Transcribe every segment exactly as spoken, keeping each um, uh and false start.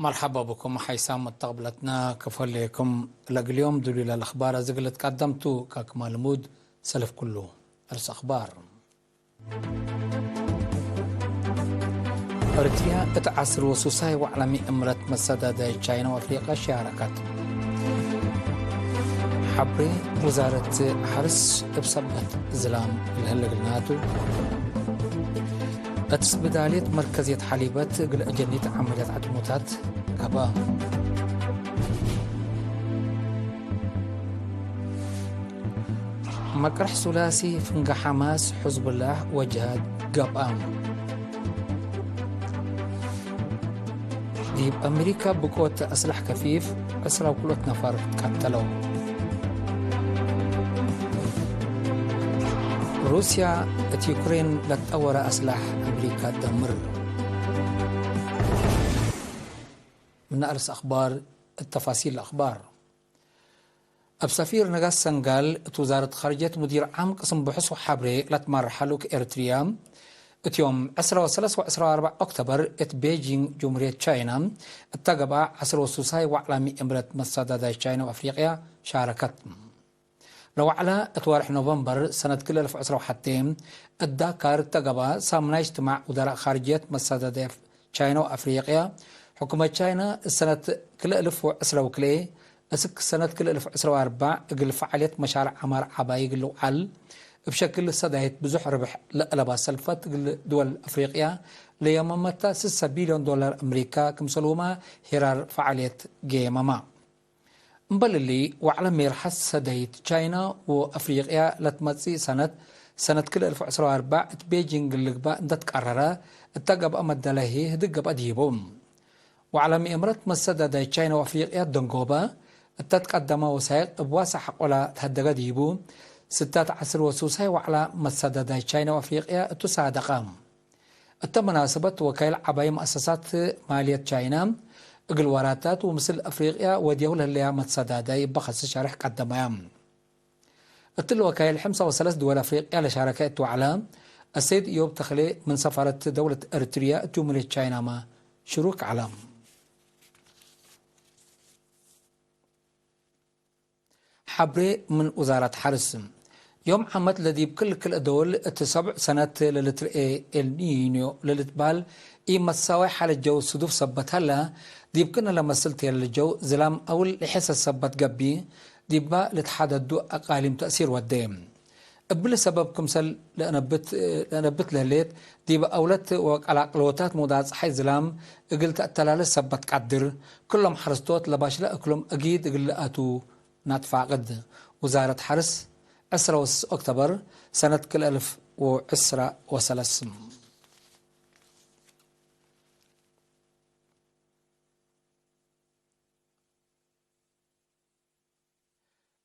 መርሐባ ብኩም ሐይሳም መተቅብለትና ክፈሌኩም። ለእግል ዮም ዱሉይ ለልአኽባር አዜ እግል ልትቀደም ቱ። ከክማ ልሙድ ሰልፍ ክሉ። እርስ አኽባር። ኤሪትርያ እት ዐስር ወሱሳይ ወዕላሚ እምረት መሰዳዳይ ቻይና ወአፍሪቀ ሻረከት። ሐብሬ ውዛረት ሐርስ እብ ሰበት ዝላም ለህለ እግልናቱ። እት ስብዳልየት መርከዝየት ሐሊበት እግል አጀኒት ዐመልያት ዐጭሙታት ገብአ። መቅርሕ ሱላሲ ፍንገ ሐማስ፣ ሕዝቡላህ ወጅሃድ ገብአ። ዲብ አሜሪካ ብቆት አስላሕ ከፊፍ ዕስራ ወክልኦት ነፈር ቀተለው። ሩስያ እት ዩክሬን ለትጠወረ አስላሕ አሜሪካ ትደምር። ምነ አርስ አኽባር እት ተፋሲል አኽባር። እብ ሰፊር ነጋስ ሰንጋል እት ውዛረት ኻርጅየት ሙዲር ዓም ቅስም ብሑስ ወሐብሬ ለትመረሐ ልኡክ ኤሪትርያ፣ እት ዮም ዕስራ ወሰለስ ወዕስራ ወአርበዕ ኦክቶበር እት ቤጂንግ ጅምሁርየት ቻይና እተ ገብአ ዐስር ወሱሳይ ወዕላሚ እምረት መሰዳዳይ ቻይና ወአፍሪቅያ ሻረከት። ለወዕለ እት ወርሕ ኖቨምበር ሰነት ክልኤ አልፍ ወዕስራ ወሐቴ እት ዳካር እተ ገብአ ሳምናይ እጅትማዕ ውደራእ ኻርጅየት መሰዳዳይ ቻይና ወአፍሪቅያ፣ ሕኩመት ቻይና እት ሰነት ክልኤ አልፍ ወዕስራ ወክልኤ እስክ ሰነት ክልኤ አልፍ ወዕስራ ወአርበዕ እግል ፈዓልየት መሻርዕ ዐማር ዐባይ እግል ልውዓል፣ እብ ሸክል ሰዳይት ብዙሕ ርብሕ ለአለባ ሰልፈት እግል ድወል አፍሪቅያ ለየመመተ ስሰ ቢልዮን ዶላር አምሪካ ክምሰልሁመ ሄራር ፈዓልየት ገየመመ። እምበል እሊ፣ ወዕለ ሜርሐት ሰደይት ቻይና ወአፍሪቅያ ለትመጽእ ሰነት፣ ሰነት ክልኤ አልፍ ወዕስራ ወአርበዕ እት ቤጂንግ ልግባእ እንደ ትቀረረ፣ እተ ገብአ መደለ ህይ ህድግ ገብአ ዲቡ። ወዕለ ምእምረት መሰዳዳይ ቻይና ወአፍሪቅያ ደንጎበ፣ እተ ትቀደመ ወሳይቅ እብ ዋሰዕ ሐቆላ ተሀደገ ዲቡ። ስተት ዐስር ወሱሳይ ወዕለ መሰዳዳይ ቻይና ወአፍሪቅያ እቱ ሳደቀ። እተ መናሰበት ወካይል ዐባይ መአሰሳት ማልየት ቻይና እግል ወራታት ወምስል አፍሪቅያ ወድየሁ ለህለያ መትሰዳዳይ እበ ከስስ ሸርሕ ቀደመ። እትሊ ወካይል ሕምሳ ወሰለስ ድወል አፍሪቅያ ለሻረከ እት ወዕለ፣ አሰይድ እዮብ ተክሌ ምን ሰፋረት ደውለት ኤሪትርያ እት ጅምሁርየት ቻይናመ ሽሩክ ዐለ። ሐብሬ ምን ውዛረት ሐርስ። ዮም ዓመት ለዲብ ክል ክልኤ ደወል እት ሰብዕ ሰነት ለልትርኤ ኤልኒኞ ለልትበህል ኢመትሳዋይ ሓለት ጀው ስዱፍ ሰበት ሀለ፣ ዲብ ክእነ ለመስል ቴለል ጀው ዝላም አውል ለሐሰ ሰበት ገብእ፣ ዲበ ልትሓደዱ አቃሊም ተእሲር ወዴ። እብሊ ሰበብ ክምሰል ለእነብት፣ ለእነብት ለህሌት፣ ዲብ አውለት ወቀላቅሎታት ሙዳት ጸሓይ ዝላም እግል ተአተላለ ሰበት ቀድር፣ ክሎም ሐርስቶት ለባሽለ እክሎም አጊድ እግል ለአቱ ናትፋቅድ። ውዛረት ሐርስ፣ ዕስራ ወስስ ኦክቶበር ሰነት ክል አልፍ ወዕስራ ወሰለስ።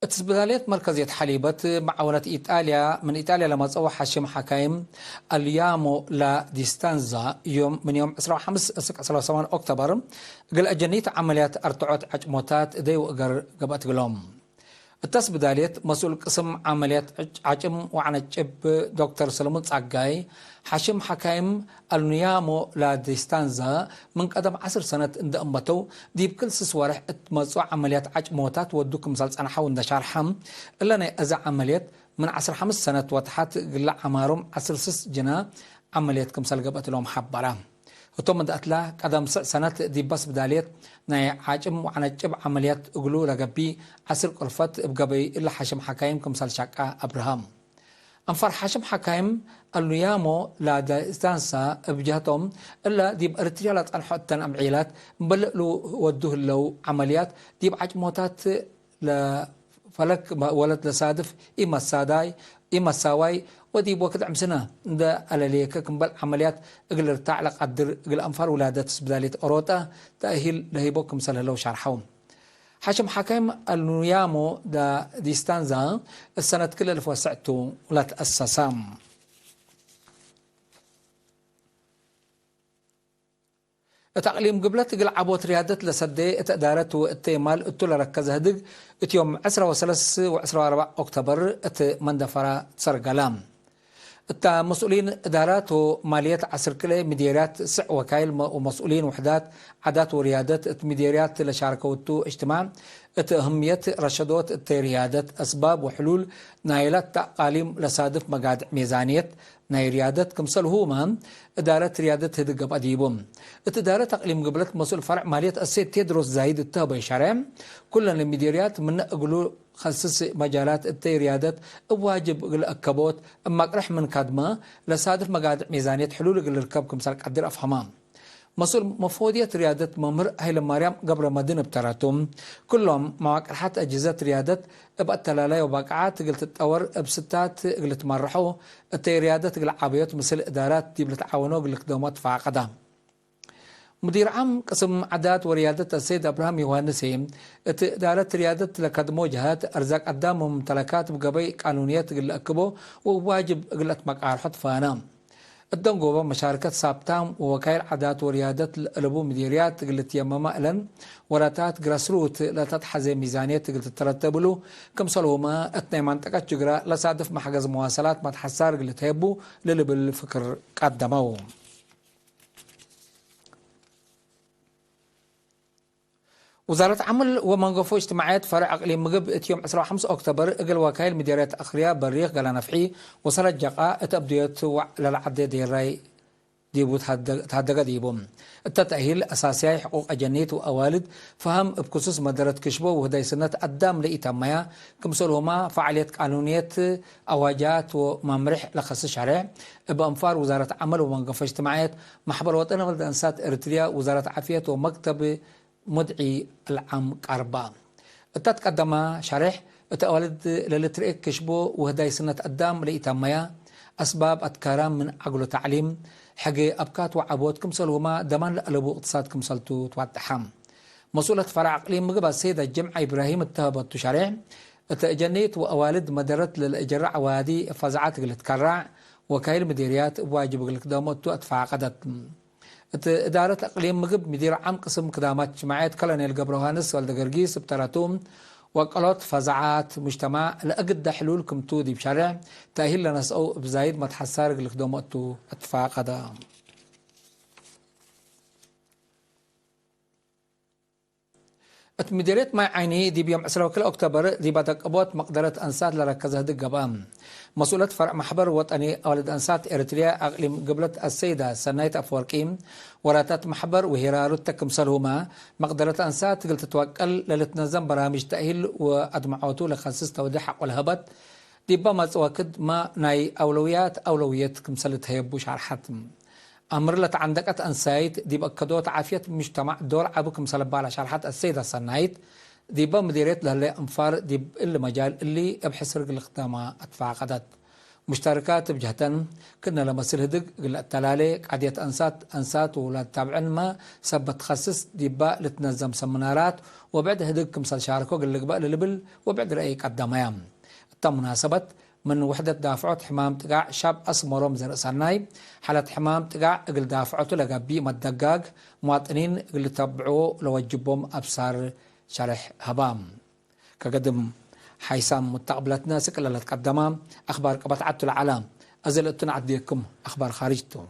እት ስብዳልየት መርከዝየት ሐሊበት መዓወነት ኢጣልያ፣ ምን ኢጣልያ ለመጽአው ሐሽም ሐካይም አልያሞ ላ ዲስታንዛ፣ ዮም፣ ምን ዮም ዕስራ ወሐምስ እስክ ዕስራ ወሰማን ኦክቶበር፣ እግል አጀኒት ዐመልያት አርትዖት ዐጭሞታት እደይ ወእገር ገብአት እግሎም። እተ ስብዳልየት መስኡል ቅስም ዐመልያት ዐጭም ወዐነጭብ ዶክተር ሰለሙን ጸጋይ፣ ሐሽም ሐካይም አልኑያሞ ላዲስታንዛ ምን ቀደም ዐስር ሰነት እንደ እመተው፣ ዲብ ክል ስስ ወርሕ እት መጽኦ ዐመልያት ዐጭሞታት ወዱ ክምሰል ጸንሐው እንደ ሻርሐ፣ እለ ናይ አዜ ዐመልየት ምን ዐስር ሐምስ ሰነት ወተሐት እግለ ዐማሮም ዐስር ስስ ጅና ዐመልየት ክምሰል ገብአት እሎም ሐበረ። ህቶም እንደ አትላ፣ ቀደም ስዕ ሰነት ዲበ ስብዳልየት ናይ ዐጭም ወዐነጭብ ዐመልያት እግሉ ለገብእ ዐስር ቆልፈት እብ ገበዩ እለ ሐሽም ሐካይም ክምሰል ሻቀ አብርሃም። አንፋር ሐሽም ሐካይም አልኑያሞ ላዲስታንሳ እብ ጀህቶም፣ እለ ዲብ ኤሪትርያ ለጸንሖ እተን አምዒላት እምበል እሉ ወዱ ህለው ዐመልያት ዲብ ዐጭሞታት ለፈለግ ወለት ለሳድፍ ኢመሳዳይ፣ ኢመሳዋይ ወዲብ ወክድ ዕምስነ እንደ አለሌከ ክምበል ዐመልያት እግል ልርታዕ ለቀድር እግል አንፋር ውላደት ስብዳልየት ኦሮጠ ተእሂል ለህይቦ ክምሰል ህለው ሻርሐው። ሐሽም ሐካይም አልኑያሞ ዳ ዲስታንዛ እት ሰነት ክል አልፍ ወስዕ ቱ ለትአሰሰ። እት አቅሊም ግብለት እግል ዐቦት ርያደት ለሰዴ እት እዳረት ወእቴ ማል እቱ ለረከዘ ህድግ፣ እት ዮም ዕስራ ወሰለስ ወዕስራ ወአርበዕ ኦክቶበር እት መንደፈራ ትሰርገለ። እታ መስኡሊን እዳራት ወማልየት ዐስር ክልኤ ምዴርያት ስዕ ወካይል መ-፣ ወመስኡሊን ውሕዳት ዓዳት ወርያደት እት ምዴርያት ለሻርከውቱ እጅትማዕ፣ እት እህምየት ረሸዶት እተ ርያደት፣ አስባብ ወሕሉል ናይላ እተ አቃሊም ለሳድፍ መጋድዕ ሜዛንየት ናይ ርያደት ክምሰልሁመ እዳረት ርያደት ህድግ ገብአ ዲቡ። እት እዳረት አቅሊም ግብለት መስኡል ፈርዕ ማልየት አሰይድ ቴድሮስ ዛይድ እተ ሀበዩ ሸሬ፣ ኩለን ለምዴርያት ምነ እግሉ ከስስ መጃላት እተይ ርያደት እብ ዋጅብ እግል አከቦት እብ መቅርሕ ምን ካድመ፣ ለሳድፍ መጋድዕ ሜዛንየት ሕሉል እግል ልርከብ ክምሰል ቀድር አፍሀመ። መስኡል መፍወድየት ርያደት መምህር ሀይለማርያም ገብረመድን እብ ተረቱ፣ ክሎም መዋቅርሐት አጅህዘት ርያደት እብ አተላላይ ወባቅዓት እግል ትጠወር እብ ስታት እግል ልትመረሖ፣ እተይ ርያደት እግል ዓበዮት ምስል እዳራት ዲብ ልትዓወኖ እግል ልክደሞ ትፋቀደ። ሙዲር ዓም ቅስም ዓዳት ወርያደት አሰይድ አብርሃም ዮሐንሴ፣ እት እዳረት ርያደት ለከድሞ ጀሀት፣ አርዛቅ አዳም ወሙምተለካት እብ ገበይ ቃኑንየት እግል ለአክቦ ወዋጅብ እግል ለአትመቃርሖ ትፋነ። እት ደንጎበ መሻርከት ሳብታም ወወካይል ዓዳት ወርያደት ለአለቡ ምዲርያት እግል ልትየመመ እለን ወራታት ግራስሩት ለተትሐዜ ሚዛንየት እግል ትትረተብ እሉ፣ ክምሰልሁመ እት ናይ መንጠቀት ጅግራ ለሳድፍ መሕገዝ መዋሰላት መትሐሳር እግል ልትሀቡ ለልብል ፍክር ቀደመው። ውዛረት ዐምል ወመንገፎ እጅትማዕየት ፈርዕ አቅሊም ምግብ እት ዮም ዕስራ ወሐምስ ኦክቶበር እግል ወካይል ምዴርየት አክርያ በሪክ ገላ ነፍሒ ወሰረት ጀቃ እት አብድዮት ወዕ ለለዐዴ ዴራይ ዲቡ ተሀደ-፣ ተሀደገ ዲቡ። እተ ተእሂል አሳስያይ ሕቁቅ አጀኒት ወአዋልድ ፈሀም እብ ክሱስ መደረት ክሽቦ ውህዳይ ስነት አዳም ለኢተመያ ክምሰልሁመ ፈዓልየት ቃኑንየት አዋጃት ወመምሬሕ ለከስስ ሸሬሕ እብ አንፋር ውዛረት ዐመል ወመንገፎ እጅትማዕየት፣ መሕበር ወጠኒ ወልድ አንሳት ኤሪትርያ፣ ውዛረት ዓፍየት ወመክተብ ሙድዒ አልዓም ቀርባ። እተ ትቀደመ ሸሬሕ፣ እት አዋልድ ለልትርኤ ክሽቦ ውህዳይ ስነት አዳም ለኢተመያ፣ አስባብ አትካራም ምን አግሎ ተዕሊም፣ ሕጌ አብካት ወዐቦት ክምሰልሁመ ደማን ለአለቡ እቅትሳድ ክምሰልቱ ትዋደሐ። መስኡለት ፈርዕ አቅሊም ምግብ አሰይድ አጀምዐ ኢብራሂም እተ ሀበቱ ሸሬሕ፣ እት አጀኒት ወአዋልድ መደረት ለለአጀረ ዐዋዲ ፈዛዐት እግል ልትከራዕ፣ ወካይል ምዴርያት እብ ዋጅብ እግል ልክደሞ እቱ አትፋቀደት። እት እዳረት አቅሊም ምግብ ምዲር ዓም ቅስም ክዳማት እጅትማዕየት ከሎኔል ገብረዮሃንስ ወልደገርጊስ እብ ተረቱ፣ ወቀሎት ፈዛዓት ሙጅተማዕ ለአግደ ሕሉል ክምቱ ዲብ ሸሬሕ ተእሂል ለነስአው እብ ዛይድ መትሐሳር እግል ልክደሞ እቱ አትፋቀደ። እት ምዴርየት ማይ ዓይኒ ዲብ ዮም ዕስራ ወክልኤ ኦክቶበር ዲብ አደቀቦት መቅደረት አንሳት ለረከዘ ህድግ ገብአ። መስኡለት ፈርዕ መሕበር ወጠኒ አዋልድ አንሳት ኤሪትርያ አቅሊም ግብለት አሰይዳ ሰናይት አፈወርቂ፣ ወራታት መሕበር ወሄራሩተ ክምሰልሁመ፣ መቅደረት አንሳት እግል ትትወቀል ለልትነዘም በራምጅ ተእሂል ወአድመዖቱ ለከስስ ተውዴሕ ሐቆ ለሀበት፣ ዲበ መጽእ ወክድ መ ናይ አውለውያት አውለውየት ክምሰል ልትሀየቡ ሸርሐት። አምር ለተዐንደቀት አንሳይት ዲብ አከዶት ዓፍየት ሙጅተማዕ ዶር ዐቢ ክምሰል ለባላ ሸርሐት አሰይዳ ሰናይት፣ ዲበ ምዲርየት ለህለ አንፋር ዲብ እሊ መጃል እሊ እብ ሕስር እግል ልክደማ አትፋቀደት። ሙሽተርካት እብ ጀህተን፣ ክእነ ለመስል ህድግ እግል ለአተላሌ፣ ቃድየት አንሳት፣ አንሳት ወውላድ ታብዕንመ ሰበት ትከስስ ዲበ ልትነዘም ሰምናራት ወብዕድ ህድግ ክምሰል ሻርኮ እግል ልግበእ ለልብል ወብዕድ ረአይ ቀደመያ። እተ ሙናሰበት፣ ምን ውሕደት ዳፍዖት ሕማም ጥጋዕ ሻብ አስመሮም ዘርእሰናይ፣ ሓለት ሕማም ጥጋዕ እግል ዳፍዖቱ ለገብእ መደጋግ፣ መዋጥኒን እግል ልተብዕዎ ለወጅቦም አብሳር ሸሬሕ ሀባ። ከገድም ሓይሳም ሙተቅብለትነ ስቅለ ለትቀደማ አክባር ቅበት ዐቱ ለዐላ። አዜ ለእቱ ነዐድየኩም አክባር ካርጅ ቱ።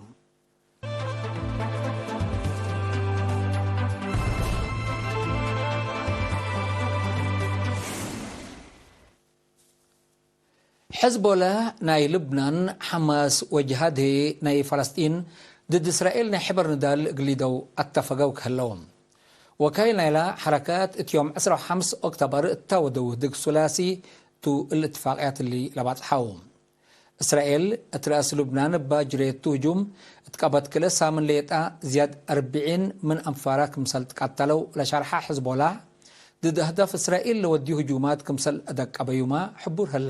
ሕዝቦላህ ናይ ልብናን፣ ሐማስ ወጅሃድ ህዬ ናይ ፈለስጢን ድድ እስራኤል ናይ ሕበር ንዳል እግል ሊደው አተፈገው ከህለው። ወካይል ናይላ ሐረካት እት ዮም ዕስራ ወሐምስ ኦክቶበር እተ ወደው ህድግ ሱላሲ ቱ እሊ እትፋቅያት እሊ ለባጽሐው። እስራኤል እት ረአስ ሉብናን እበ ጅሬቱ ህጁም እት ቀበት ክልኤ ሳምን ሌጣ ዝያድ አርብዒን ምን አንፋራ ክምሰል ትቀተለው ለሸርሐ ሕዝቦላህ፣ ድድ አህዳፍ እስራኤል ለወድዩ ህጁማት ክምሰል አደቀበዩመ ሕቡር ህለ።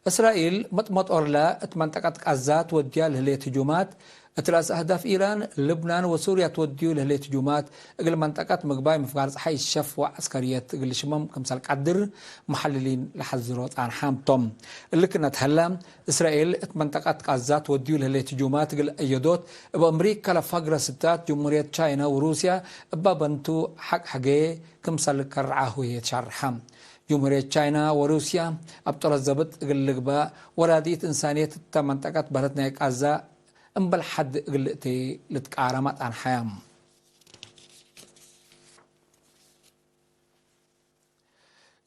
እስራኤል መጥመጦርለ እት መንጠቀት ቃዛ ትወድያ ለህሌት ህጁማት፣ እት ረአስ አህዳፍ ኢራን፣ ልብናን ወሱርያ ትወድዩ ለህሌት ህጁማት፣ እግል መንጠቀት ምግባይ ምፍጋር ጸሓይ ሸፍ ወዐስከርየት እግል ልሽመም ክምሰል ቀድር መሐልሊን ለሐዝሮ ጻንሓም ቶም። እሊ ክነት ሀለ፣ እስራኤል እት መንጠቀት ቃዛ ትወድዩ ለህሌት ህጁማት እግል አየዶት፣ እብ አምሪካ ለፈግረ ስታት ጅምሁርየት ቻይና ወሩስያ እበ በንቱ ሐቅ ሕጌ ክምሰል ከርዐ ህዬ ትሸርሐ። ጅምሁርየት ቻይና ወሩስያ እብ ጦለት ዘብጥ እግል ልግበእ ወራድኢት እንሳንየት እተ መንጠቀት በህለት ናይ ቃዛ እምበል ሐድ እግል ልእቴ ልትቃረመ ጣንሐያ።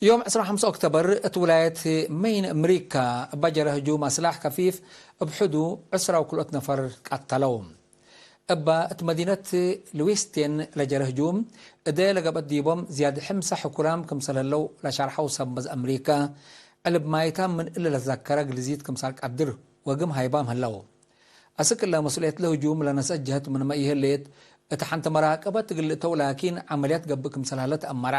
ዮም ዕስራ ወሐምሰ ኦክተበር እት ውላየት መይን እምሪካ እበ ጀረ ህጁም አስላሕ ከፊፍ እብ ሕዱ ዕስራ ወክልኦት ነፈር ቀተለው። እበ እት መዲነት ልዊስቴን ለጀረ ህጁም እደ ለገብአት ዲቦም ዝያድ ሕምሳ ሕኩራም ክምሰል ህለው ለሻርሐው ሰመዝ አምሪካ፣ ዕልብ ማይታም ምን እሊ ለትዘከረ ግልዚት ክምሰል ቀድር ወግም ሃይባም ህለው። አስክ እለ መስኡልየት ለህጁም ለነስአት ጀህት ምንመ ኢህሌት፣ እት ሐንቲ መራቀበት እግል ልእተው ላኪን ዐመልያት ገብእ ክምሰል ሀለ ተአመረ።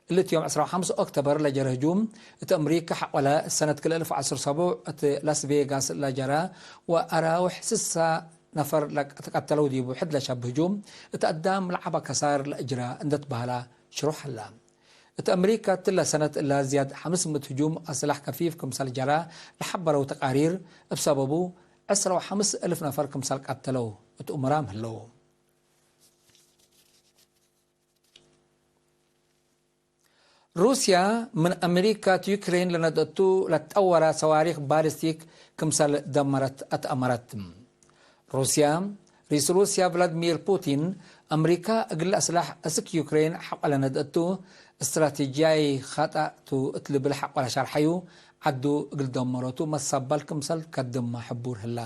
እሊ እት ዮም ዕስራ ወሐምስ ኦክተበር ለጀረ ህጁም፣ እት አምሪካ ሐቆለ ሰነት ክልኤ አልፍ ወዐስር ሰቡዕ እት ላስ ቬጋስ ለጀረ ወአራውሕ ስሳ ነፈር ለተቀተለው ዲቡ ሕድ ለሸብ ህጁም፣ እት አዳም ለዐበ ከሳር ለእጅረ እንዴ ትበህለ ሽሩሕ ሀለ። እት አምሪካ እትለ ሰነት እለ ዝያድ ሐምስ ምእት ህጁም አስላሕ ከፊፍ ክምሰል ጀረ ለሐበረው ተቃሪር፣ እብ ሰበቡ ዕስራ ወሐምስ እልፍ ነፈር ክምሰል ቀተለው እት እሙራም ህለው። ሩስያ ምን አሜሪካ እት ዩክሬን ለነድአቱ ለትጠወረ ሰዋሪክ ባሊስቲክ ክምሰል ደመረት አትአመረት። ሩስያ፣ ርኢስ ሩስያ ቭላድሚር ፑቲን፣ አሜሪካ እግል አስላሕ እስክ ዩክሬን ሐቆ ለነድአቱ እስትራቴጂያይ ኸጠእ ቱ እት ልብል ሐቆ ለሸርሐዩ፣ ዐዱ እግል ደመረቱ መሰበል ክምሰል ከድመ ሕቡር ህለ።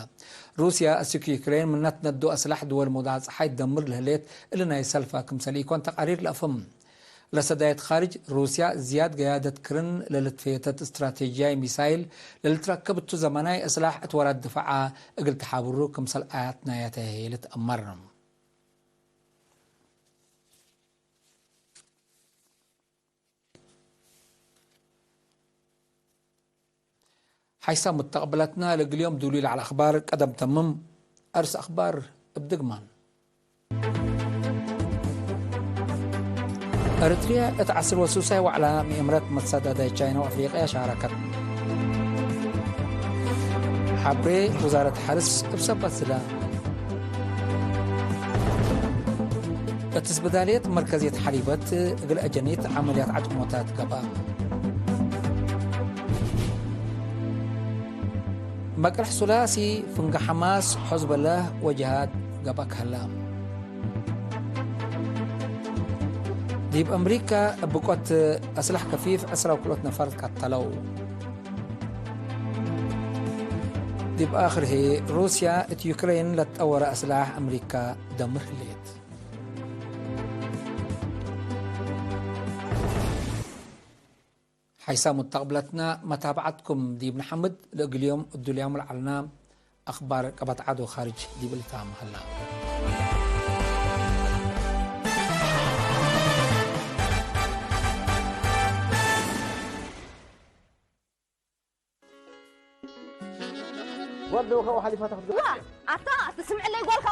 ሩስያ እስክ ዩክሬን ምነ ትነዱ አስላሕ ድወል ሙዳጸሓይ ትደምር ለህሌት እሊ ናይ ሰልፈ ክምሰል ኢኮን ተቃሪር ለአፍህም። ለሰዳየት ካርጅ፣ ሩስያ ዝያድ ገያደት ክርን ለልትፈየተት ስትራቴጂያይ ሚሳይል ለልትረከብ እቱ፣ ዘመናይ እስላሕ እት ወራት ድፋዓ እግል ተሓብሩ ክምሰል አያት ናያተ ህይ ልትአመር። ሓይሳም ሙተቅብለትና፣ ለእግል ዮም ዱሉይ ለዐለ አኽባር ቀደም ተምም። አርስ አኽባር እብ ድግማን። ኤረትርየ እት ዐስር ወሱሳይ ወዕላ ምኤምረት መትሰዳዳይ ቻይና ወአፍሪቅያ ሻረከት። ሐብሬ ውዛረት ሐርስ እብ ሰበት ዝለ። እት ስብዳልየት መርከዝየት ሐሊበት እግል አጀኒት ዐመልያት ዐጭሞታት ገብአ። መቅለሕ ሱላሲ ፍንጌ ሐማስ፣ ሐዝበላህ ወጅሃድ ገብአ ከሀላ። ዲብ አምሪካ እብ ብቆት አስላሕ ከፊፍ ዕስራ ወክልኦት ነፈር ቀተለው። ዲብ አክር ህዬ፣ ሩስያ እት ዩክሬን ለትጠወረ አስላሕ አምሪካ ደምር ህሌት። ሓይሳም ሙተቅብለትና፣ መታብዐትኩም ዲብ ነሐምድ። ለእግል ዮም እዱልያሙ ለዐልና አኽባር ቀበት ዐድ ወካርጅ ዲብ ልታም ሀላ። ወደውከ ወሐሊፋተ ክትገብእ። ዋ፣ አታ ትስምዕለይ ጓልካ።